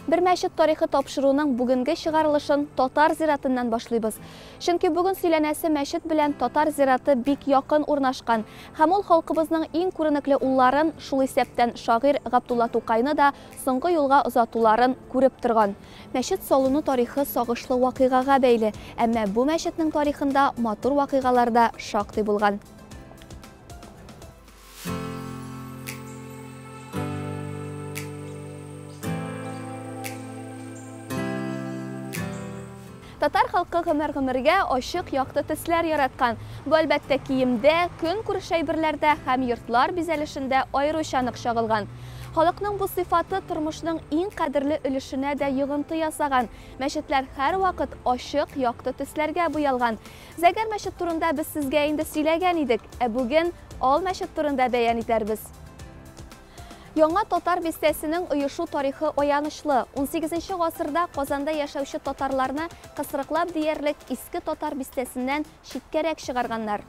Бер мәчет тарихы тапшыруының бүгенге чыгарылышын татар зиратыннан башлыйбыз. Чөнки бүген сөйләнәсе мәчет белән татар зираты бик якын урнашкан. Һәм ул халкыбызның иң күренекле улларын, шул исәптән шагыйрь Габдулла Тукайны да соңгы юлга озатуларын күреп торган. Мәчет салыну тарихы сагышлы вакыйгага бәйле, әмма бу мәчетнең тарихында матур вакыйгалар да шактый булган. Татар халкы гомер-гомергә ачык якты төсләр яраткан. Бу, әлбәттә, киемдә, көнкүреш әйберләрдә һәм йортлар бизәлешендә аеруча нык чагылган. Халыкның бу сыйфаты тормышның иң кадерле өлешенә дә йогынты ясаган. Мәчетләр һәрвакыт ачык, якты төсләргә буялган. Зәңгәр мәчет турында без сезгә инде сөйләгән идек, ә бүген Ал мәчет турында бәян итәрбез. Яңа татар бистәсенең оешу тарихы аянычлы. 18 гасырда Казанда яшәүче татарларны кысрыклап диярлек Иске татар бистәсеннән читкәрәк чыгарганнар.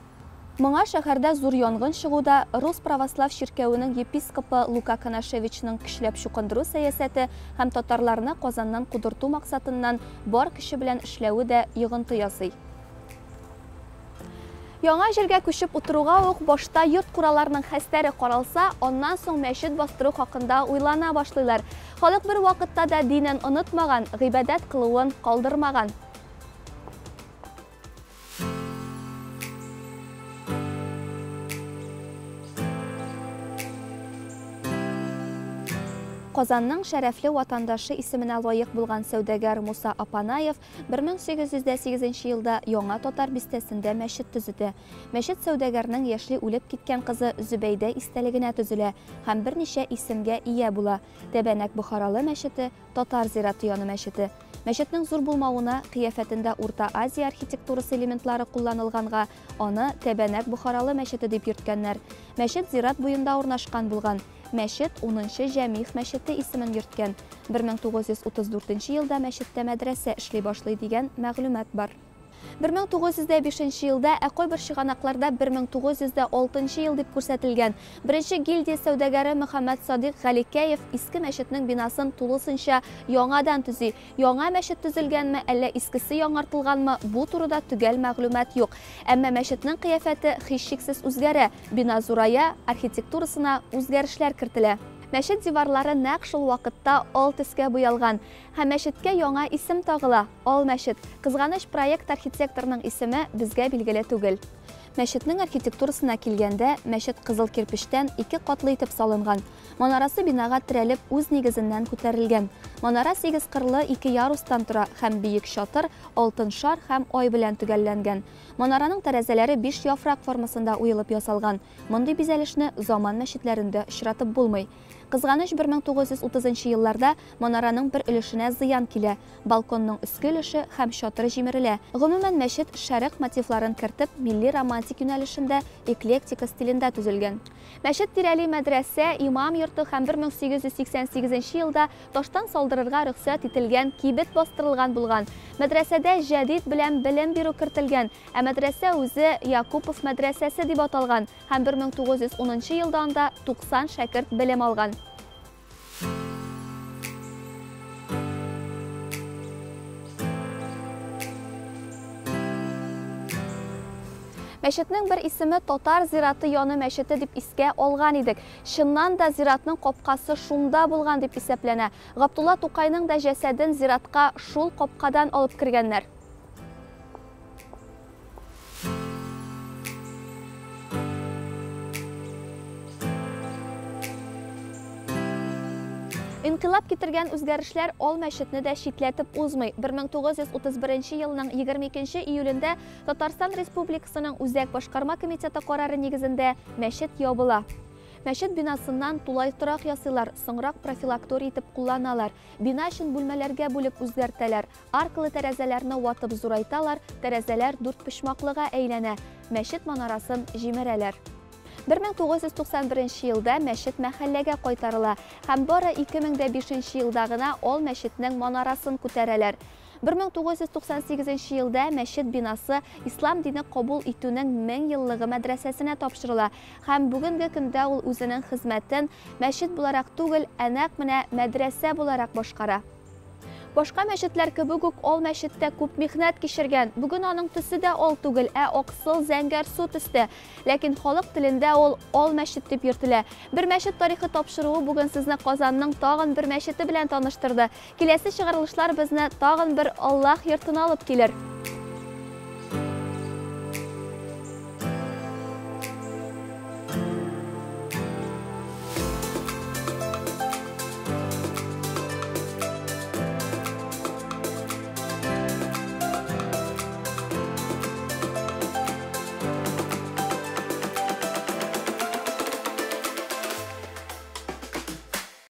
Моңа шәһәрдә зур янгын чыгу да, рус православ чиркәвенең епископы Лука Конашевичның көчләп чукындыру сәясәте һәм татарларны Казаннан кудырту максатыннан бар көче белән эшләве дә йогынты ясый. Яңа җиргә күчеп утыруга ук башта йорт-кураларның хәстәре каралса, аннан соң мәчет бастыру хакында уйлана башлыйлар. Халык бер вакытта да динен онытмаган, гыйбадәт кылуын калдырмаган. Казанның шәрәфле ватандашы исеменә лаек булган сәүдәгәр Муса Апанаев 1808 елда Яңа татар бистәсендә мәчет төзетә. Мәчет сәүдәгәрнең яшьли үлеп киткән кызы Зөбәйдә истәлегенә төзелә һәм берничә исемгә ия була, Тәбәнәк Бохаралы мәчете, Татар зираты яны мәчете. Мәчетнең зур булмавына, кыяфәтендә Урта Азия архитектурасы элементлары кулланылганга, аны Тәбәнәк Бохаралы мәчете дип йөрткәннәр. Мәчет зират буенда урнашкан булган. Мәчет унынчы Җәмигъ мәчете исемен йөрткән. 1934 елда мәчеттә мәдрәсә эшли башлый дигән мәгълүмат бар. 1905 елда, ә кайбер чыганакларда 1906 ел дип күрсәтелгән, беренче гильдия сәүдәгәре Мөхәммәд Садыйк Галикәев иске мәчетнең бинасын тулысынча яңадан төзи. Яңа мәчет төзелгәнме, әллә искесе яңартылганмы, бу турыда төгәл мәгълүмат юк. Әмма мәчетнең кыяфәте һичшиксез үзгәрә, бина зурая, архитектурасына үзгәрешләр кертелә. Мәчет диварлары нәкъ шул вакытта ал төскә буялган. Һәм мәчеткә яңа исем тагыла, Ал мәчет. Кызганыч, проект архитекторының исеме безгә билгеле түгел. Мәчетнең архитектурасына килгәндә, мәчет кызыл кирпечтән ике катлы итеп салынган. Манарасы бинага терәлеп үз нигезеннән күтәрелгән. Манара сигез кырлы ике ярустан тора һәм биек чатыр, алтын шар һәм ай белән төгәлләнгән. Манараның тәрәзәләре биш яфрак формасында уелып ясалган. Мондый бизәлешне заман мәчетләрендә очратып булмый. Кызганыч, 1930 елларда манараның бер өлешенә зыян килә, балконның өске өлеше һәм чатыры җимерелә. Гомумән, мәчет шәрык мотивларын кертеп, милли романтик юнәлешендә, эклектика стилендә төзелгән. Мәчет тирәли мәдрәсә, имам йорты һәм 1888 елда таштан салдырырга рөхсәт ителгән кибет бастырылган булган. Мәдрәсәдә җәдит белән белем бирү кертелгән, ә мәдрәсә үзе Якупов мәдрәсәсе дип аталган һәм 1910 елда анда 90 шәкерт белем алган. Мәчетнең бер исеме Татар зираты яны мәчете дип искә алган идек. Чыннан да зиратның капкасы шунда булган дип исәпләнә. Габдулла Тукайның да җәсәден зиратка шул капкадан алып кергәннәр. Инкыйлаб китергән үзгәрешләр Ал мәчетне дә читләтеп узмый. 1931 елның 22 июлендә Татарстан Республикасының Үзәк башкарма комитеты карары нигезендә мәчет ябыла. Мәчет бинасыннан тулай торак ясыйлар, соңрак профилакторий итеп кулланалар. Бина эчен бүлмәләргә бүлеп үзгәртәләр. Аркалы тәрәзәләрне ватып зурайталар, тәрәзәләр дүртпочмаклыга әйләнә, мәчет манарасын җимерәләр. 1991 елда мәчет мәхәлләгә кайтарыла һәм бары 2005 елда гына ал мәчетнең манарасын күтәрәләр. 1998 елда мәчет бинасы Ислам дине кабул итүнең 1000 еллыгы мәдрәсәсенә тапшырыла һәм бүгенге көндә ул үзенең хезмәтен мәчет буларак түгел, ә нәкъ менә мәдрәсә буларак башкара. Башка мәчетләр кебек үк Ал мәчет тә күп михнәт кичергән. Бүген аның төсе дә ал түгел, ә аксыл зәңгәрсу төстә. Ләкин халык телендә ул Ал мәчет дип йөртелә. Бер мәчет тарихы тапшыруы бүген сезне Казанның тагын бер мәчете белән таныштырды. Киләсе чыгарылышлар безне тагын бер Аллаһ йортына алып килер.